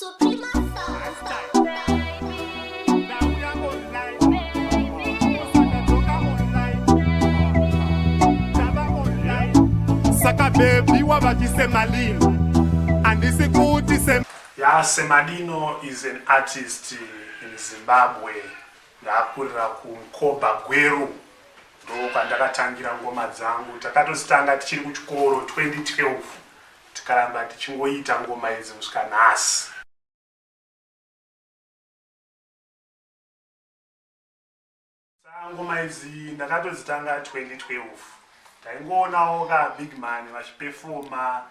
Saka baby wavachise malini handisi kuti se Ya, Semadino is an artist in Zimbabwe. Ndakurira kuMkoba Gweru. Ndo kwandakatangira ngoma dzangu. Takatozitanga tichiri kuchikoro 2012. Tikaramba tichingoita ngoma idzi kusvika nhasi. Ngoma idzi ndakatodzitanga 2012. Taingoonawo ka big man vachipefoma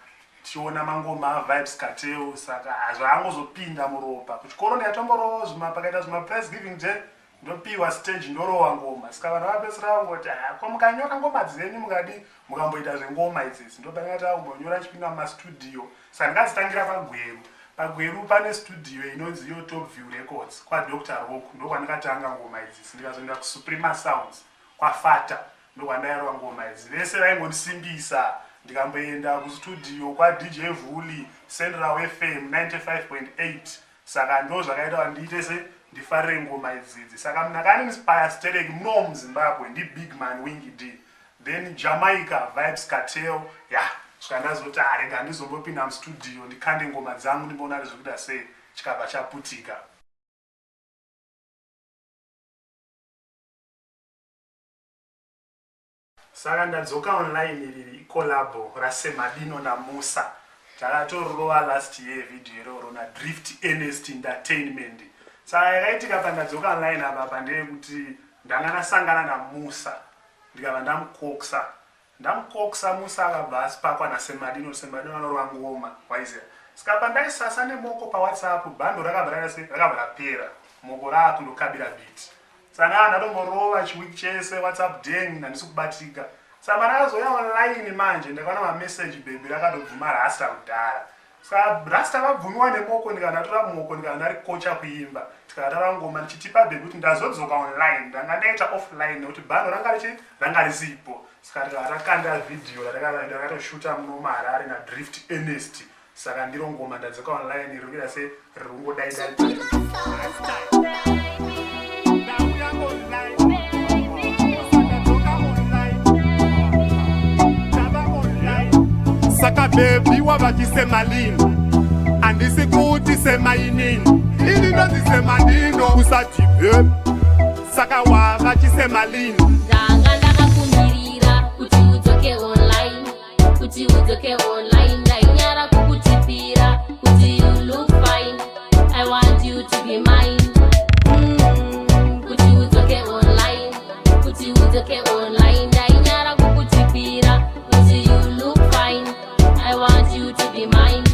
tichiona mangoma aVybz Kartel, saka zvaangozopinda muropa. Kuchikoro ndaitomborovawo zvima pakaita zvima prize giving day ndopiwa stage ndorowa ngoma, saka vanhu vapedzisira vangoti, "Ah, ko mukanyora ngoma dzenyu mukadi mukamboita zvengoma idzidzi?" Ndopandakati kumbonyora ndichipinda mumastudio. Saka ndakadzitangira paGweru. PaGweru pane studio inonzi iyo Top View Records kwaDr Rock, ndokwandakatanga ngoma idzidzi. Ndikazoenda kuSuprema Sounds kwaFata, ndokwandairova ngoma idzi. Vese vaingondisimbisa. Ndikamboenda kustudio kwaDJ Vuli, Central FM 95.8. Saka ndo zvakaita kuti ndiite se ndifarire ngoma idzidzi. Saka munhu akandinspire stereki muno muZimbabwe ndibig man Winky D, then Jamaica Vybz Kartel. Ya, svika ndazoti, "Arega handizombopinda mustudio ndikande ngoma dzangu ndimboona kuti zviri kuita sei." Chikabva chaputika. Saka Ndadzoka Online riri icollabo raSemadino naMusa. Takatorova last year video iroro naDrift Ernest Entertainment. Saka yakaitika paNdadzoka Online apa ndeyekuti ndanga ndasangana naMusa, ndikabva ndamukoksa. Ndamukoksa, Musa akabva asipakwa naSemadino. Semadino anorova ngoma, waiziya. Saka pandaisasa nemoko paWhatsApp, bhando rakabva raita se rakabva rapera, moko raakundokabira beat. Saka ndatomborova chiweek chese WhatsApp deng, handisi kubatika. Saka pandakazouya online manje, ndakaona mameseji, baby rakatobvuma rasta kudhara. Saka rasta vabvumiwa nemoko, ndikava ndatora moko, ndikava ndarikocha kuimba, tikatara ngoma ndichitipa baby kuti ndazodzoka online, ndanga ndaita offline nekuti bhando ranga richi ranga risipo. Saka tikava takanda vhidhiyo rakatoshuta muno muHarare naDrift Ernest. Saka ndiro ngoma Ndadzoka Online riri kuita se riri kungodaida. Ndauya online. Ndadzoka online. Ndava online. Saka baby wavachise malini handisi kuti semainini, ini ndonzi Semadino, usati babe. Saka wavachise malini? Ndanga ndakakumirira kuti udzoke online, kuti udzoke online. Ndainyara kukutipira kuti you look fine, I want you to be mine. Kuti udzoke online, kuti udzoke online. Ndainyara kukutipira kuti you look fine, I want you to be mine.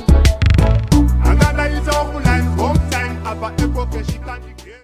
Anga ndaita offline home time apa epoke shikandige.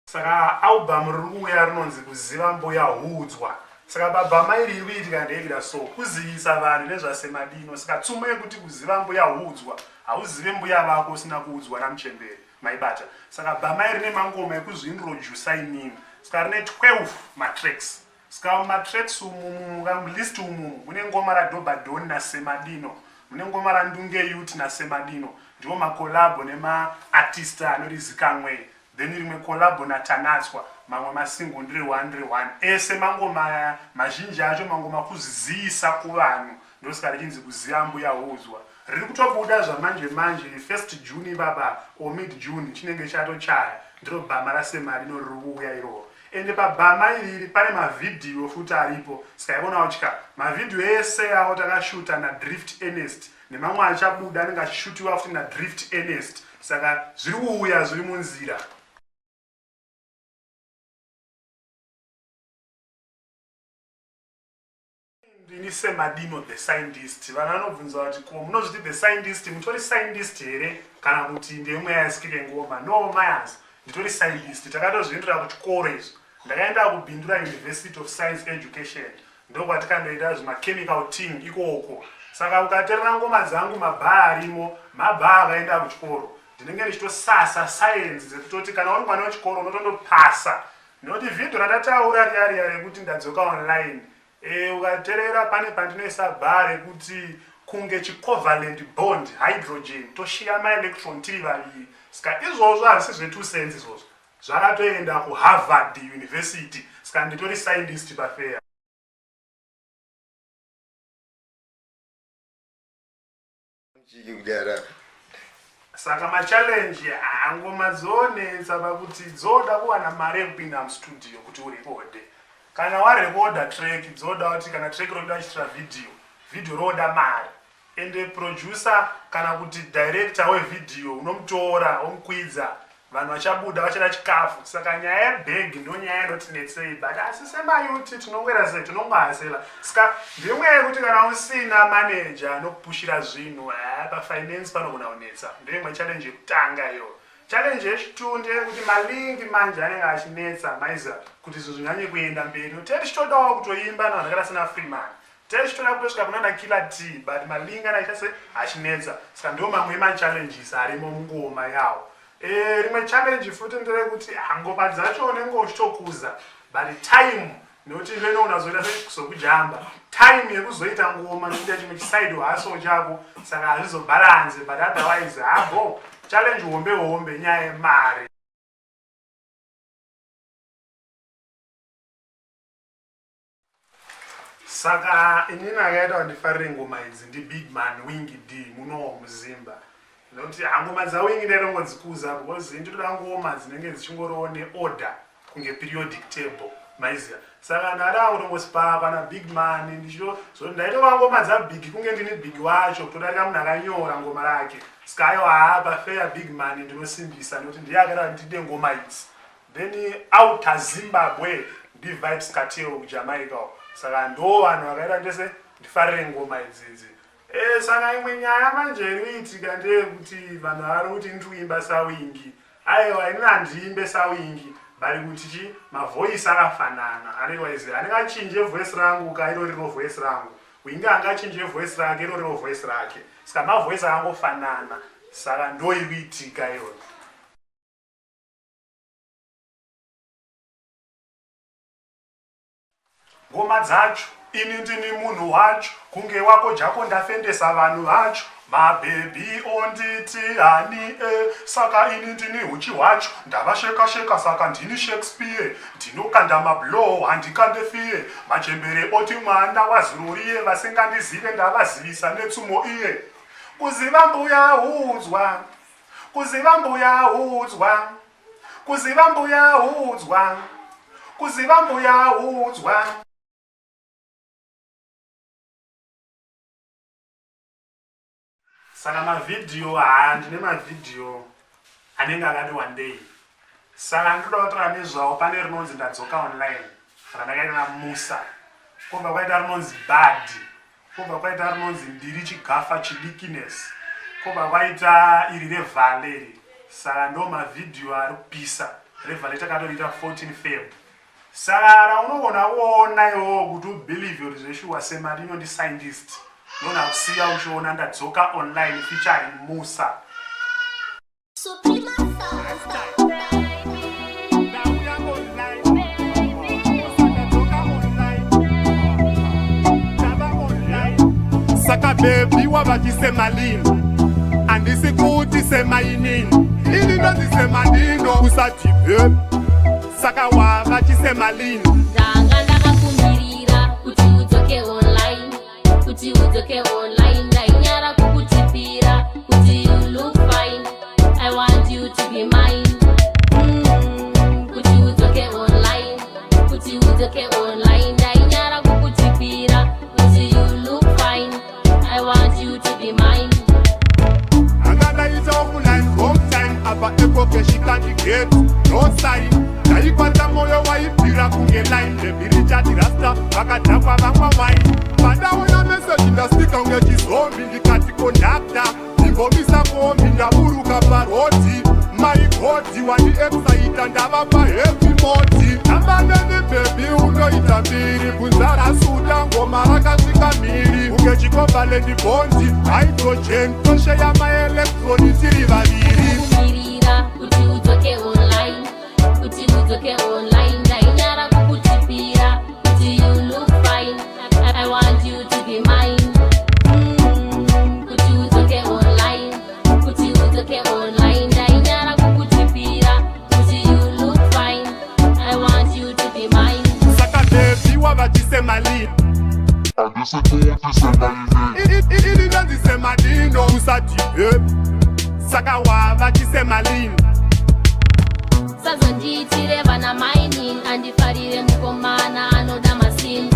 Saka album riri kuuya rinonzi Kuziva Mbuya Huudzwa. Saka baba mai riri kuitika ndeyekuita so kuzivisa vanhu nezvaSemadino. Saka tsumo yekuti kuziva mbuya huudzwa, hauzive mbuya vako usina kuudzwa namuchembere, maibata. Saka bhamai rine mangoma ekuzviintrodusa inini. Saka rine 12 matracks. Saka mumatracks umu, mulist umu, mune ngoma raDobadon naSemadino, mune ngoma raNdunge Youth naSemadino. Ndiwo macollabo nemaartist anorizikamwe. Then rimwe collabo naTanatswa, mamwe masingle ndiri 1 ndiri 1. Ese mangoma aya, mazhinji acho mangoma kuzivisa kuvanhu. Ndosaka richinzi Kuziva Mbuya Huudzwa. Riri kutobuda zvamanje manje, 1st June ipapa or mid June chinenge chatochaya. Ndiro bhama raSemadino riri kuuya iroro. Ende pabhama iriri pane mavhidhiyo futi aripo. Saka ivona utya mavhidhiyo ese awo takashuta naDrift Ernest, nemamwe achabuda anenge achishutiwa futi naDrift Ernest. Saka zviri kuuya, zviri munzira. Ndini Semadino the Scientist. Vanhu vanobvunza kuti, "Ko munozviti the scientist, mutori scientist here kana kuti ndemweya yasikike ngoma?" No mayas, nditori scientist. Takatozviendera kuchikoro izvi. Ndakaenda kuBindura University of Science Education, ndokwatikandoita zvimachemical thing ikoko. Saka ukaterera ngoma dzangu, mabhaa arimo mabhaa akaenda kuchikoro. Ndinenge ndichitosasa science dzekutoti kana uri mwana wechikoro unotondopasa, nekuti vhidhio randataura riya riya rekuti ndadzoka online. Ukaterera pane pandinoisa bar rekuti kunge chicovalent bond hydrogen toshiya maelectron tiri vaviri. Saka izvozvo hazvisi zve2 cents, izvozvo zvakatoenda kuHarvard University. Saka nditori scientist pafeya. Chiki kudara. Saka machallenge, ngoma dzonetsa pakuti dzoda kuwana mari yekupinda mustudio kuti urekodhe. Kana warekodha track, dzoda kuti kana track rokuda kuchitira vhidhiyo, vhidhiyo roda mari. Ende producer kana kuti director wevhidhiyo unomutora womukwidza, vanhu vachabuda vachada chikafu. Saka nyaya yebhegi ndo nyaya inotinetsei, but asi semayuti tinongwera sei, tinongohasela. Saka ndimwe yekuti kana usina manager anokupushira zvinhu, pafinance panogona kunetsa. Ndoimwe challenge yekutanga iyoyo. Challenge yechitu ndeyekuti malingi manje anenge achinetsa maiza kuti zvinhu zvinyanye kuenda mberi. Tee tichitodawo kutoimba navanhu vakaita sena Freeman, tee tichitoda kutosvika kunana Killer T, but malingi anaita se achinetsa. Saka ndo mamwe emachallenges arimo mungoma yawo. Rimwe challenge futi nderekuti ngoma dzacho unenge uchitokuza, but time, nekuti inoona zoita sokujamba time yekuzoita ngoma nekuita chimwe chiside hustle chako, saka hazvizobalance. But otherwise habo, challenge hombe hombe nyaya yemari. Saka inini akaita kuti ndifarire ngoma idzi ndibig man Winky D munowo muZimba, nokuti ngoma dzaWinky ndaitongodzikuza because nditoda ngoma dzinenge dzichingoriwo neorder kunge periodic table, maiziva. Saka ndada kutongosipa pana big man, ndaitova ngoma dzaBig kunge ndini Big wacho, kutodarika munhu akanyora ngoma rake. Saka aiwa, haa, pafeya big man ndinosimbisa nekuti ndiye akaita kuti ndide ngoma idzi. Then outer Zimbabwe ndiVybz Kartel kuJamaica. Saka ndo vanhu vakaita ndese ndifarire ngoma idzidzi. Saka imwe nyaya manje iri kuitika ndeyekuti vanhu vari kuti ndikuimba saWinky. Aiwa, inini handiimbe saWinky, but kuti chi mavoice akafanana. Otherwise handingachinje voice rangu ka, iro riro voice rangu. Winky angachinje voice rake, iro riro voice rake. Saka mavoice akangofanana. Saka ndo iri kuitika iyoyo. Ngoma dzacho, ini ndini munhu wacho, kunge wako jako, ndafendesa vanhu vacho. Mabhebhi onditi hani e, saka ini ndini huchi hwacho, ndavasheka sheka, saka ndini Shakespeare, ndinokanda mablow, handikande fiye. Machembere oti mwana wazururiye, vasingandizive ndavazivisa netsumo iye. Kuziva mbuya huudzwa, kuziva mbuya huudzwa, kuziva mbuya huudzwa, kuziva mbuya huudzwa. Saka mavhidhiyo, haa, ndine mavhidhiyo anenge akati wandei, saka ndinoda kutaura nezvawo. Pane rinonzi "Ndadzoka Online" randakaita naMusa, kwobva kwaita rinonzi "Bad", kwobva kwaita rinonzi "Ndiri Chigafa Chidikines", kwobva kwaita iri reValeri. Saka ndo mavhidhiyo ari kupisa. ReVale takatoriita 14 Feb. Saka raunogona kuona iwowo kuti ubelieve kuti zveshuwa Semadino ndiscientist, ndogona kusiya uchiona "Ndadzoka Online" featuring Musa. Suprema. Ndauya online. Ndadzoka online. Ndava online. Saka baby wavachisemalini, handisi kuti semainini, ini ndonzi Semadino, usati babe, saka wavachisemalini. Ndanga ndakakumirira kuti udzoke online, kuti udzoke online. Ndainyara kukutipira kuti you look fine, I want you to be mine. Kuti udzoke online, kuti udzoke online. Ndainyara kukutipira kuti you look fine, I want you to be mine. Anga ndaita offline long time, apa EcoCash kandigate no sign. Ndaikwata moyo waibvira kunge line rebhirichati rasta vakadhakwa vamwa wine. Pandaona meseji ndastika kunge chizombi, ndikati conductor imbomisa kombi, ndaburuka parodhi. My God, wandiexcita, ndava pahappy mode. Tamba neni baby, unoita mbiri, bvunza rasuta ngoma rakasvika mhiri kunge chicovalent bond hydrogen, tosheya maelectron tiri vaviri. Kumirira kuti udzoke online, kuti udzoke online. Ndainyara kukutipira kuti you look fine. be mine. Kuti udzoke online, kuti udzoke online. Ndainyara kukutipira kuti you look fine. I want you to be mine. Saka baby, wavachisemalini? Ini ndonzi Semadino, usati saka wavachisemalini? Sazondiitire vana mining, andifarire mukomana anoda masini,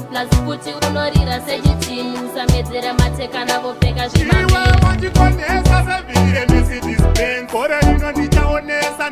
plus kuti unorira sechitini, usamedzere matekana vopfeka Iwe zvimamini. wandikonesa sevhiri reMercedes Benz. Gore rino ndichaonesa.